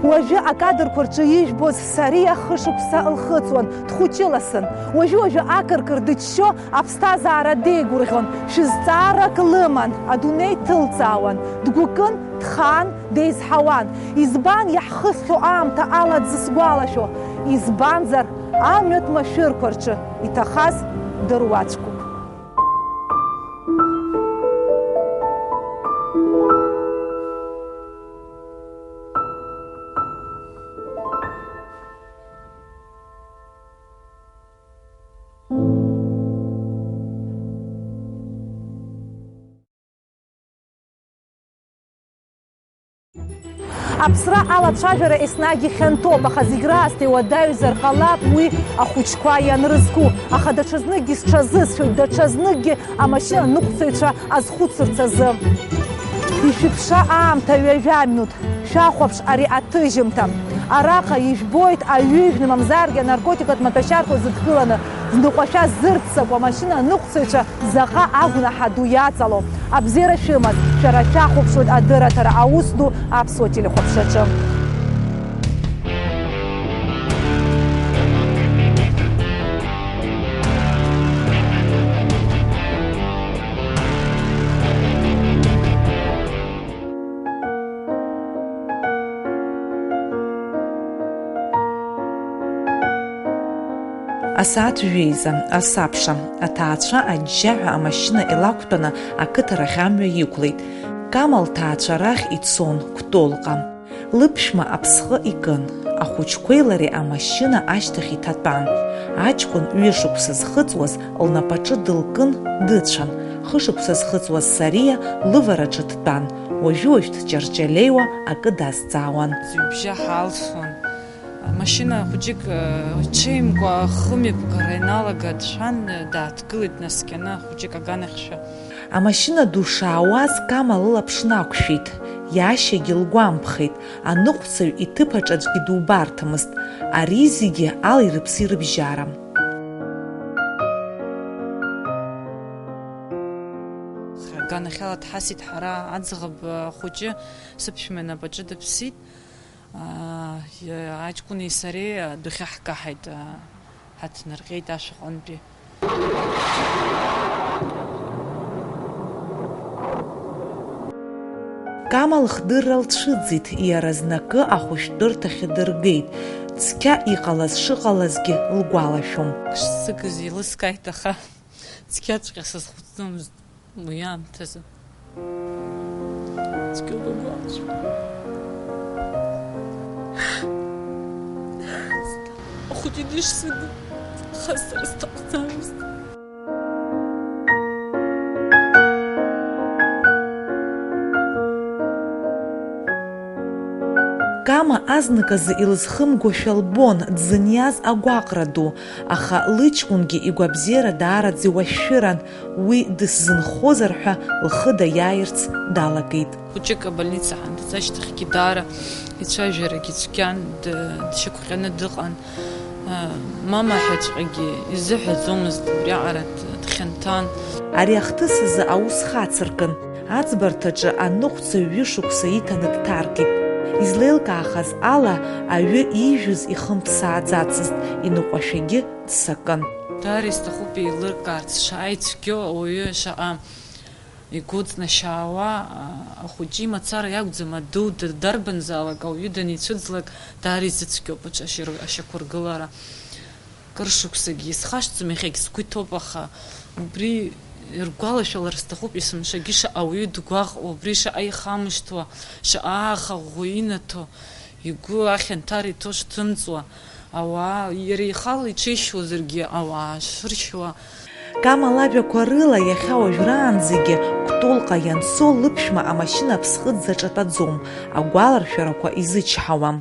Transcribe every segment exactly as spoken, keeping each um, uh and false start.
Уажәы акадрқәа рҿы ижәбоз Сариа хышықәса лхыҵуан, дхәыҷыласын. Уажәы-уажәы акыркыр дыччо аԥсҭазаара деигәырӷьон, шәызҵаарак лыман, адунеи ҭылҵаауан, дгәыкын, дхаан, деизҳауан. Избан иаҳхысхьоу аамҭа ала дзысгәалашәо? Избанзар, амҩатә машәырқәа рҿы иҭахаз дыруаӡәкуп. Аԥсра алацәажәара еснагь ихьанҭоуп, аха зегь раасҭа иуадаҩзар ҟалап уи ахәыҷқәа ианрызку. Аха даҽазныкгьы сҽазысшәоит, даҽазныкгьы амашьына ныҟәцаҩцәа азхәыцырц азы. Ишәыԥша аамҭа ҩажәа минуҭ. Шәахәаԥш ари аҭыжьымҭа. Араҟа ижәбоит аҩыжәны, мамзаргьы анаркотикатә маҭәашьарқәа зыдкыланы, зныҟәашәа зырццакуа амашьына аныҟәцаҩцәа заҟа агәнаҳа ду иаҵало. Абзиара шәымаз, шәара шәахәаԥшуеит адырраҭара аус ду аԥсуа телехәаԥшраҿы. Асааҭ жәеиза, асабша, аҭаацәа аџьџьаҳәа амашьына илақәтәаны ақыҭарахь амҩа иқәлеит. Кама лҭаацәа рахь ицон Кәтолҟа. Лыԥшәма аԥсҟы икын. Ахәыҷқәеи лареи амашьына ашьҭахь иҭатәан. Аҷкәын ҩышықәса зхыҵуаз лнапаҿы дылкын, дыцәан. Хышықәса зхыҵуаз Сариа лывараҿы дтәан. Уажәы-уажә дҷарҷалеиуа акы дазҵаауан. Зҩбжьа ҳалсуан. Амашьына хәыҷык, э, ҽеимкәа ахымҩаԥгара ианалага дшәан, э, дааҭгылеит днаскьаны ахәыҷык аганахьшәа. Амашьына ду шаауаз Кама лылаԥш нақәшәеит, иашьагьы лгәамԥхеит, аныҟәцаҩ иҭыԥ аҿы аӡәгьы дубарҭамызт, ари зегьы али рыԥси рыбжьара. Аганахьала дҳасит ҳара аӡӷаб хәыҷы, сыԥшәма инапаҿы дыԥсит. Аа, иа-, аҷкәыни сареи адәахьы ҳкаҳаит, аа, ҳаҭнарҟьеит ашәаҟынтәи. Кама лхдырра лцәыӡит, иара знакы ахәышәтәырҭахь дыргеит. Цқьа иҟалаз шыҟалазгьы лгәалашәом. Шсыгыз еилыскааит, аха цқьаҵәҟьа сазхәыцӡомызт. Уи аамҭазы. Цәгьоуп агәалашәа. Ахәыҷы дышсыгу, аха сара сҭахӡамызт. Кама азныказы илызхымгошәа лбон дзыниаз агәаҟра ду, аха лыҷкәынгьы игәабзиара даараӡа иуашәшәыран, уи дысзынхозар ҳәа лхы даиааирц далагеит. Хәыҷык абольница ҳанҭыҵ ашьҭахьгьы даара ицәажәарагьы цәгьан, д-, дшьақәҟьаны дыҟан. Мама ҳәаҵәҟьагьы изыҳәаӡомызт, убриаҟара д-, дхьанҭан. Ари ахҭыс азы аус хацыркын, аӡбарҭаҿы аныҟәцаҩ ҩышықәса иҭаны дҭаркит. Излеилкаахаз ала, аҩы иижәыз ихымԥсааӡацызт, иныҟәашәагьы дцакын. Даара исҭахуп еилыркаарц, шааи цәгьоу ауаҩы шаҟа игәыҵнашьаауа, а, ахәыҷы имацара иакәӡам, аду д-, дарбанзаалак ауаҩы даницәыӡлак, даара изыцәгьоуп аҽ-, ашьыр-, ашьақәыргылара. Кыр шықәсагьы исхашҭӡом, иахьагь сгәы иҭоуп, аха убри ргәалашәалар сҭахуп, есымшагьы шаҟа ауаҩы дгәаҟуа, убри шаҟа ихамышҭуа, шаҟа ааха ӷәӷәа инаҭо, игәы ахьанҭар иҭоу шҭымҵуа, ауаа, иара ихала иҽишьуазаргьы, ауаа шыршьуа. Кама лажәақәа рыла, иахьа уажәраанӡагьы Кәтолҟа ианцо лыԥшәма амашьына аԥсҟы дзаҿатәаӡом, агәаларшәарақәа изычҳауам.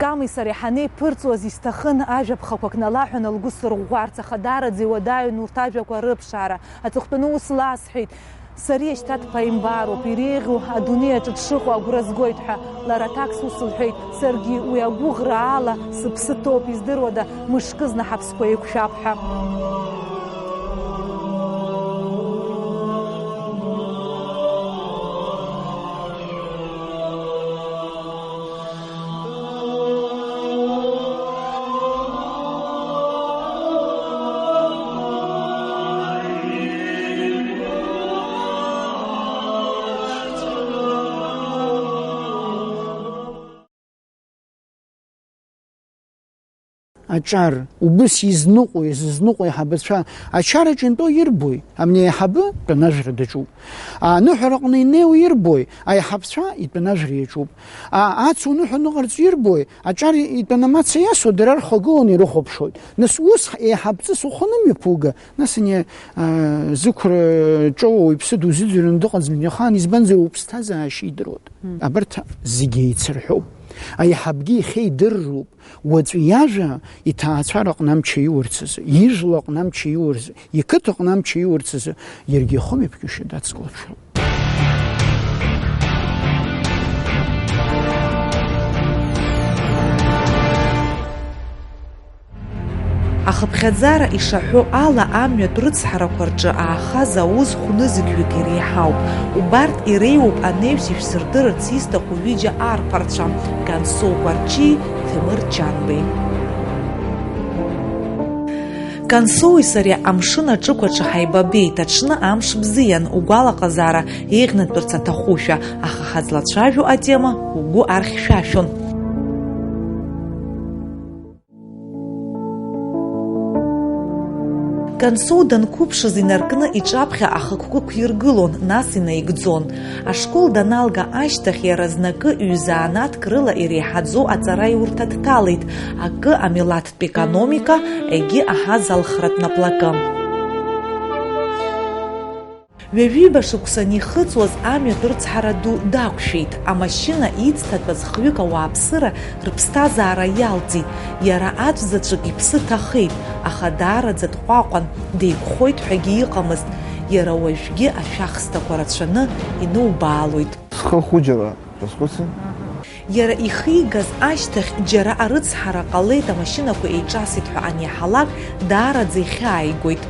Ками сареи ҳанеиԥырҵуаз, исҭахын ажәа ԥхақәак налаҳәаны лгәы сырӷәӷәарц, аха даараӡа иуадаҩын урҭ ажәақәа рыԥшаара. Аҵыхәтәаны ус ласҳәеит: Сариа шьҭа дԥааимбароуп, иреиӷьу адунеи аҿы дшыҟоу агәра згоит ҳәа. Лара аҭак сус лҳәеит, саргьы уи агәыӷра ала сыԥсы ҭоуп, издыруада, мышкы зны ҳаԥсқәа еиқәшәап ҳәа. аҿар, убыс изныҟәо, изызныҟәо аиҳабацәа ачара ҿынтәо ирбои? Амни аиҳабы тәанажәра даҿуп. Аныҳәараҟны инеиуа ирбои? Аиҳабцәа итәанажәра иаҿуп. А, ацуныҳәа ныҟарҵо ирбои? Аҿар итәаны амаца иасуа дара рхагыланы ирыхәаԥшуеит. Нас ус еиҳабҵас ухы анымҩаԥуга, нас ани, а, зықәра ҿоуа иԥсы дузыӡырҩны дыҟаӡам, ахаан, избанзар, уԥсҭазаашьа идыруеит. Мм. Абарҭ зегьы еицырҳәоуп. Аиҳабгьы ихеидырроуп. Уаҵәы иажәа иҭаацәараҟны амч аиурц азы, ижәлаҟны амч аиурц азы, иқыҭаҟны амч аиурц азы, иаргьы ихымҩаԥгашьа дацклаԥшроуп. Ахыԥхьаӡара ишаҳәо ала, амҩатә рыцҳарақәа рҿы аахаз аус хәнызқьҩык иреиҳауп. Убарҭ иреиуоуп анаҩс ишәсырдырырц исҭаху ҩыџьа арԥарцәа, Кансоу Кәарҷиеи Ҭемыр Ҷанбеи. Кансоуи сареи амшын аҿықә аҿы ҳаибабеит, аҽны амш бзиан, угәалаҟазаара еиӷьнатәырц аҭахушәа, аха ҳазлацәажәо атема угәы архьшәашәон. Кансоу данқәыԥшыз инаркны иҿаԥхьа ахықәкы ықәиргылон, нас инаигӡон. Ашкол даналга ашьҭахь иара знакы ҩ-занааҭк рыла иреиҳаӡоу аҵараиурҭа дҭалеит, акы амилаҭтә економика, егьи аҳазалхратә наплакы. Ҩажәиба шықәса анихыҵуаз, амҩатә рыцҳара ду дақәшәеит. Амашьына ицҭатәаз хҩык ауааԥсыра рыԥсҭазаара иалҵит. Иара аӡә заҵәык иԥсы ҭахеит, аха даараӡа дҟәаҟәан, деиқәхоит ҳәагьы иҟамызт. Иара уажәгьы ашәахсҭақәа рацәаны инубаалоит. Схы хәыџьара шәазхәыци? Иара ихигаз ашьҭахь џьара арыцҳара ҟалеит, амашьынақәа еиҿасит ҳәа аниаҳалак, даараӡа ихьааигоит.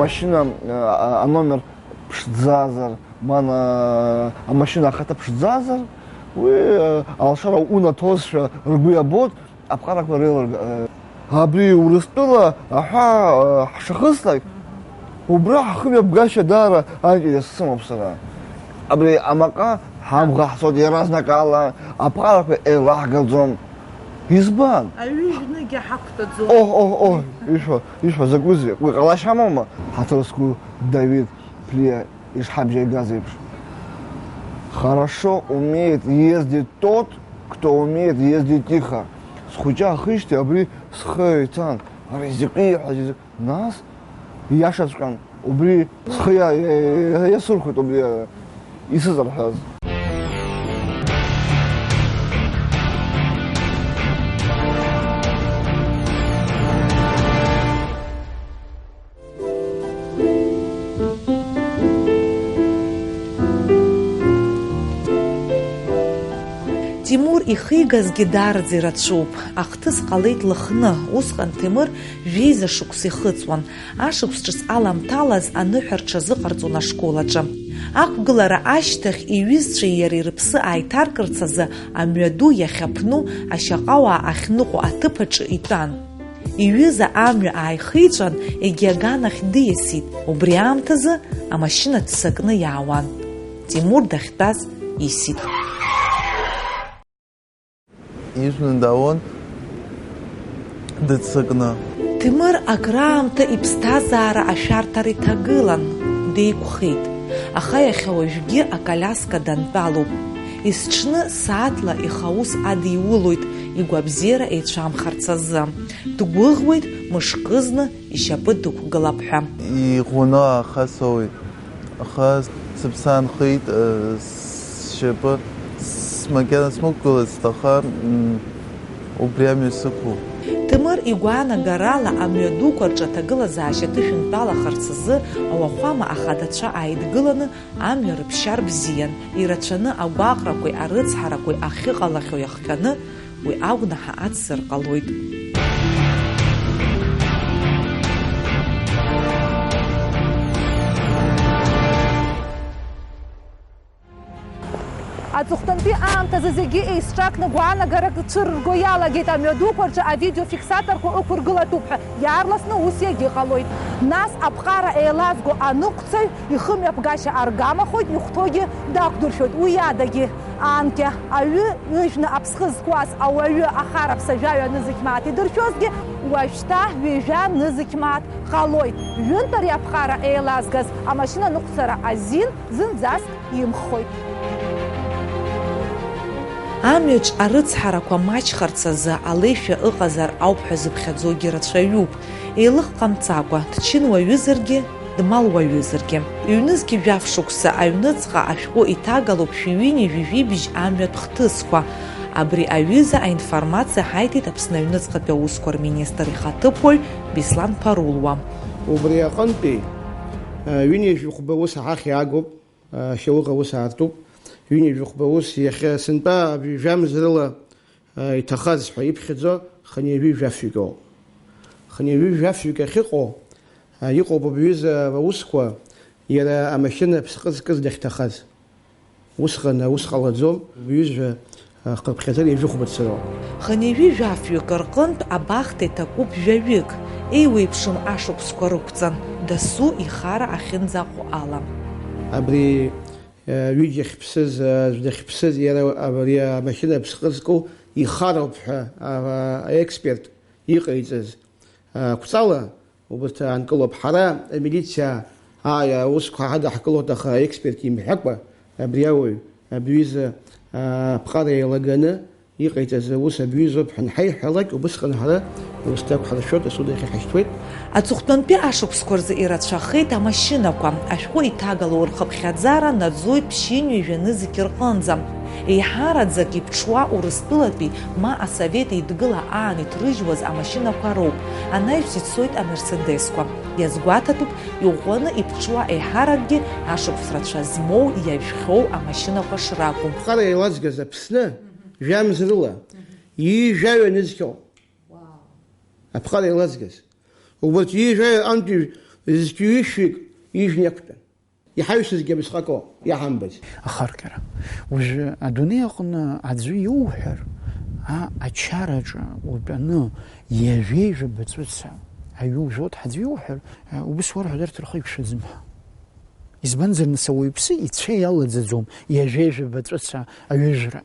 Машьына, а, а, аномер ԥшӡазар, ман, а, амашьына ахаҭа ԥшӡазар, уи, а, алшара унаҭозшәа ргәы иабоит, аԥҟарақәа реилырга-, а, абри Урыстәыла аҳәаа, а, ҳшахыслак, убра ҳхымҩаԥгашьа даара аинтерес сымоуп сара. Абри амаҟа ҳамӷаҳҵоит иаразнакала, аԥҟарақәа еилаҳгаӡом. Избан? Аҩыжәныгьы ҳақәтәаӡом. Оҳ, оҳ, оҳ, ишәҳәо, ишәҳәо закәызеи? Уи ҟалашьа амоума? Ҳаҭыр зқәу Давид Плиа ишҳабжьаигаз еиԥш. Хорошо умеет ездить тот, кто умеет ездить тихо. Схәыҷы аахижьҭеи абри схы еиҭан. Ари закәи ҳәа, нас, ииашаҵәҟьан, убри схы иа-, иа-, иа-, иасырхәеит, убри, а, исызарҳәаз. Тимур ихигазгьы даараӡа ирацәоуп. Ахҭыс ҟалеит Лыхны, усҟан Ҭемыр жәеиза шықәса ихыҵуан. Ашықәс ҿыц аламҭалаз аныҳәа рҽазыҟарҵон ашкол аҿы. Ақәгылара ашьҭахь иҩызцәеи иареи рыԥсы ааиҭаркырц азы амҩаду иахьаԥну ашьаҟауаа ахьныҟәо аҭыԥ аҿы итәан. Иҩыза амҩа ааихиҵәан, егьи аганахь диасит. Убри аамҭазы амашьына ццакны иаауан. Тимур дахьтәаз исит. Ижәны даауан дыццакны. Ҭемыр акраамҭа иԥсҭазаара ашәарҭара иҭагылан, деиқәхеит, аха иахьа уажәгьы акалиаска дантәалоуп. Есҽны сааҭла ихы аус адиулоит, игәабзиара еицәамхарц азы. Дгәыӷуеит, мышкызны ишьапы дықәгылап ҳәа. Иӷәӷәаны ааха соуеит, аха сыԥсы аанхеит, э, сшьапы, с-, макьана смықәгылацт, аха, м, убри амҩа сықәуп. Ҭемыр игәаанагарала, амҩа дуқәа рҿы аҭагылазаашьа ҭышәынтәалахарц азы ауахәама ахадацәа ааидгыланы амҩа рыԥшьар бзиан, ирацәаны агәаҟрақәеи арыцҳарақәеи ахьыҟалахьоу иахҟьаны, уи агәнаҳа ацзар ҟалоит. Аҵыхәтәантәи аамҭазы зегьы еисҿакны гәаанагарак цәырырго иалагеит, амҩадуқәа рҿы авидеофиксаторқәа ықәыргылатәуп ҳәа, иаарласны ус иагьыҟалоит. Нас аԥҟара еилазго аныҟәцаҩ ихымҩаԥгашьа аргамахоит, ихәҭоугьы дақәдыршәоит, уи адагьы. Анкьа аҩы ыжәны аԥсхы зкуаз ауаҩы ахараԥса жәаҩа анызықь мааҭ идыршәозгьы, Уажәшьҭа ҩажәа нызқь мааҭ ҟалоит. Ҩынтә ари аԥҟара еилазгаз амашьына ныҟәцара азин зынӡаск имхоит. Амҩаҿ арыцҳарақәа маҷхарц азы алеишәа ыҟазар ауп ҳәа зыԥхьаӡогьы рацәаҩуп. Еилых ҟамҵакәа, дчынуаҩызаргьы, дмалуаҩызаргьы. Ҩнызқь жәаф шықәса аҩныҵҟа ашәҟәы иҭагалоуп шәи ҩынҩажәи жәибжь амҩатә хҭысқәа. Абри аҩыза аинформациа ҳаиҭеит Аԥсны аҩныҵҟатәи аусқәа рминистр ихаҭыԥуаҩ Беслан Ԥарулуа. Убри аҟынтәи, а, ҩынҩажәи хәба ус аҳахьа агуп, а, шьоук аус аартуп. Ҩынҩажәи хәба ус иахьа сынтәа абри жәамз рыла, а, иҭахаз ҳәа иԥхьаӡо хынҩажәи жәафҩык ауп. Хынҩажәи жәафҩык ахьыҟоу, а, иҟоуп абҩыза аусқәа, иара амашьына ԥсҟы зкыз дахьҭахаз. Усҟан аус ҟалаӡом, ҩыжәа, а, хыԥхьаӡара ҩажәи хәба цароуп. Хынҩажәи жәафҩык рҟынтә абахҭа иҭакуп жәаҩык, еиуеиԥшым ашықәсқәа рықәҵан, дасу ихара ахьынӡаҟоу ала. Абри, а, ҩыџьа ахьԥсыз, а, аӡә дахьԥсыз, иара абри амашьына аԥсҟы зку ихароуп ҳәа, а, аексперт иҟаиҵаз, а, қәҵала, убарҭ аанкылоуп. Ҳара амилициа, ааи, аусқәа ҳадаҳкылоит, аха аексперт имҳәакәа, абри ауаҩ, абҩыза, аа, аԥҟара еилаганы иҟаиҵаз аус абҩызоуп ҳәа анҳаиҳәалак, убысҟан ҳара аус дақәҳаршәоит, асуд ахь иҳашьҭуеит. Аҵыхәтәантәи ашықәсқәа рзы ирацәахеит амашьынақәа, ашәҟәы иҭагало рхыԥхьаӡара наӡоит ԥшьынҩажәа нызқь рҟынӡа. Еиҳараӡак иԥҽуа Урыстәылатәи ма асовет еидгыла аан иҭрыжьуаз амашьынақәа роуп, анаҩс ицоит амерседесқәа. Иазгәаҭатәуп, иӷәӷәаны иԥҽуа еиҳаракгьы ашықәс рацәа змоу, иажәхьоу амашьынақәа шракәу. Аԥҟара еилазгаз Аԥсны, жәамз рыла, ҩажәаҩа нызқьоуп. Аԥҟара еилазгаз. Убарҭ ҩажәаҩа антәи зқьҩышәҩык ижәны иақәтәан. Иҳаҩсызгьы абасҟако иаҳамбац. Ахархәара. Уажәы адунеи аҟны аӡәы иуҳәар, а, ачараҿы утәаны ҩажәеи жәаба ҵәыца аҩы ужәуеит ҳәа аӡәы иуҳәар, а, убыс уарҳәоит арҭ рхы иқәшәаӡом ҳәа. Избанзар, нас, ауаҩԥсы ицәа иалаӡаӡом ҩажәеи жәаба ҵәыца аҩыжәра.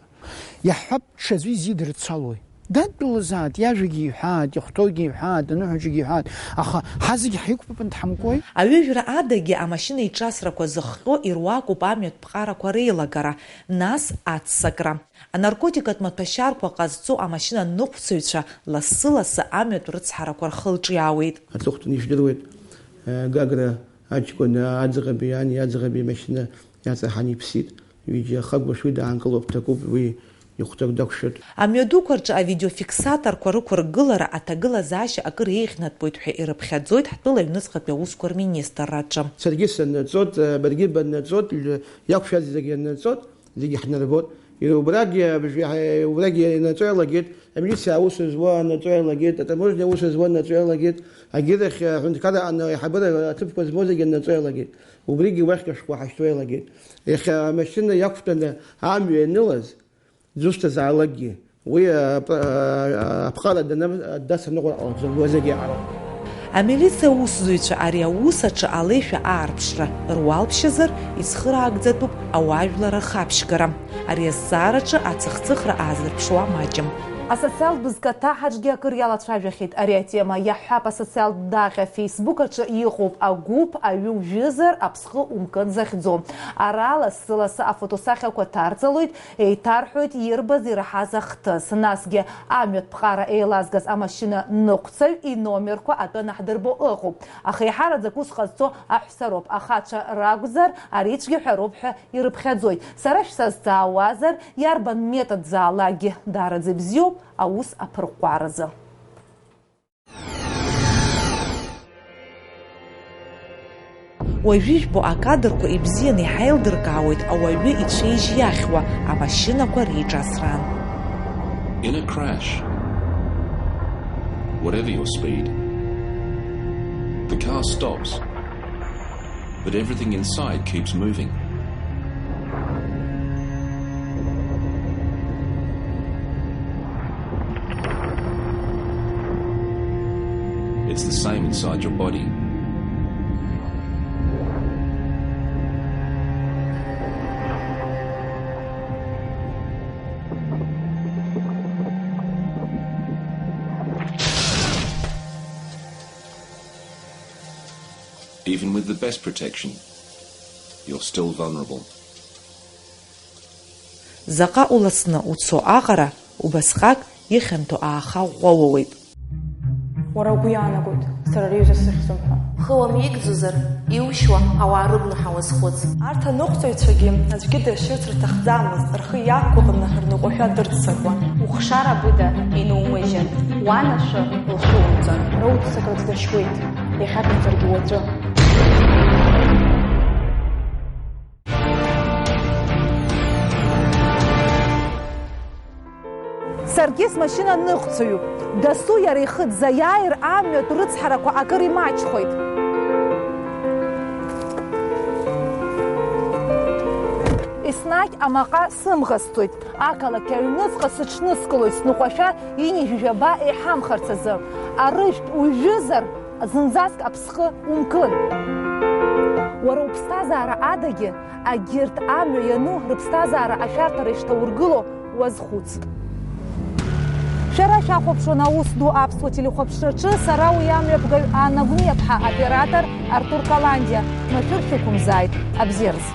Иаҳҳәап, ҽаӡәы изидырцалои? Дадтәалазааит, иажәагьы иҳәааит, ихәҭоугьы иҳәааит, аныҳәаҿагьы иҳәааит, аха ҳазегь ҳиқәпапан дҳамкуеи? Аҩыжәра адагьы амашьына иҿасрақәа зыхҟьо ируакуп амҩатә ԥҟарақәа реилагара, нас аццакра. Анаркотикатә маҭәашьарқәа ҟазҵо амашьына ныҟәцаҩцәа лассы-лассы амҩатә рыцҳарақәа рхылҿиаауеит. Аҵыхәтәан ижәдыруеит, э, Гагра аҷкәын аӡӷаби ани аӡӷаби амашьына иаҵаҳан иԥсит. Ҩыџьа ахагәышҩы даанкылоуп, дҭакуп уи. Ихәҭак дақәшәоит. Амҩадуқәа рҿы авидеофиксаторқәа рықәыргылара аҭагылазаашьа акыр еиӷьнатәуеит ҳәа ирыԥхьаӡоит ҳтәыла аҩныҵҟатәи аусқәа рминистрраҿы. Саргьы саннаҵоит, баргьы баннаҵоит, иақәшәаз зегьы аннаҵоит, зегьы ҳнарбоит. Иара убрагьы, абжеиҳа-, убрагьы инаҵо иалагеит, амилициа аус зуа анаҵо иалагеит, атаможниа аус зуа анаҵо иалагеит, агьырахь аҳәынҭқарра аҟны аиҳабыра аҭыԥқәа змоу зегьы анаҵо иалагеит. Убригьы уахь ашәҟәы ҳашьҭуа иалагеит. Иахьа амашьына иақәтәаны амҩа ианылаз, дызусҭазаалакгьы, уи, а, п-, а, аԥҟара дана-, дацаныҟәар ҟалаӡом, уи зегьы иҟалоит. Амилициа аусзуҩцәа ари аус аҿы алеишәа аарԥшра руалԥшьазар, ицхыраагӡатәуп ауаажәлар рхаԥшьгара. Ари азҵаараҿы ацыхцыхра аазырԥшуа маҷым. Асоциалтә бызкаҭаҳаҿгьы акыр иалацәажәахьеит ари атема. Иаҳҳәап, асоциалтә даҟьа Facebook аҿы иҟоуп агәыԥ аҩы ужәызар, аԥсҟы умкын захьӡу. Ара лассы-лассы афотосахьақәа ҭарҵалоит, еиҭарҳәоит ирбаз ираҳаз ахҭыс. Насгьы амҩатә ԥҟара еилазгаз амашьына ныҟәцаҩ иномерқәа атәы анаҳдырбо ыҟоуп. Аха еиҳараӡак ус ҟазҵо аҳәса роуп, ахацәа ракәзар, арицәгьа ҳәа роуп ҳәа ирыԥхьаӡоит. Сара шәсазҵаауазар, иарбан методзаалакгьы даараӡа ибзиоуп аус аԥырҟәҟәаразы. Уажәы ижәбо акадрқәа ибзианы иҳаилдыркаауеит ауаҩы ицәеижь иахьуа, амашьынақәа реиҿасраан. In a crash, whatever your speed, the car stops, but everything inside keeps moving. It's the same inside your body. Even with the best protection, you're still vulnerable. Заҟа уласны уцо аҟара убасҟак ихьанҭоу ааха ӷәӷәа уоуеит. Уара угәы иаанагоит, сара рҩыза сыхьӡом ҳәа. Ухы уамеигӡозар, иушьуа ауаа рыгәнаҳа уазхәыц. Арҭ аныҟәцаҩцәагьы аӡәгьы дыршьырц рҭахӡамызт, рхы иақәгәыӷны рныҟәашәа дырццакуан. Ухшара быда инумыжьын, уанашәы лшәумҵан. Роуццакра ҭдашьуеит, иахьакәымзаргьы уаҵәы. Саргьы смашьына ныҟәцаҩуп. Дасу иара ихы дзаиааир амҩатә рыцҳарақәа акыр имаҷхоит. Еснагь амаҟа сымӷасҵоит. Ақалақь аҩныҵҟа сыҽныскылоит сныҟәашәа ҩынҩажәи жәаба еиҳамхарц азы. Арыжәтә уҩызар, зынӡаск аԥсхы умкын. Уара уԥсҭазаара адагьы, егьырҭ амҩа иану рыԥсҭазаара ашәарҭара ишҭаургыло уазхәыц. Шәара шәахәаԥшуан аус ду аԥсуа телехәаԥшраҿы, сара уи амҩаԥгаҩ Анна Гәниаԥҳа, оператор Артур Каландиа, машәыр шәықәымзааит, абзиараз.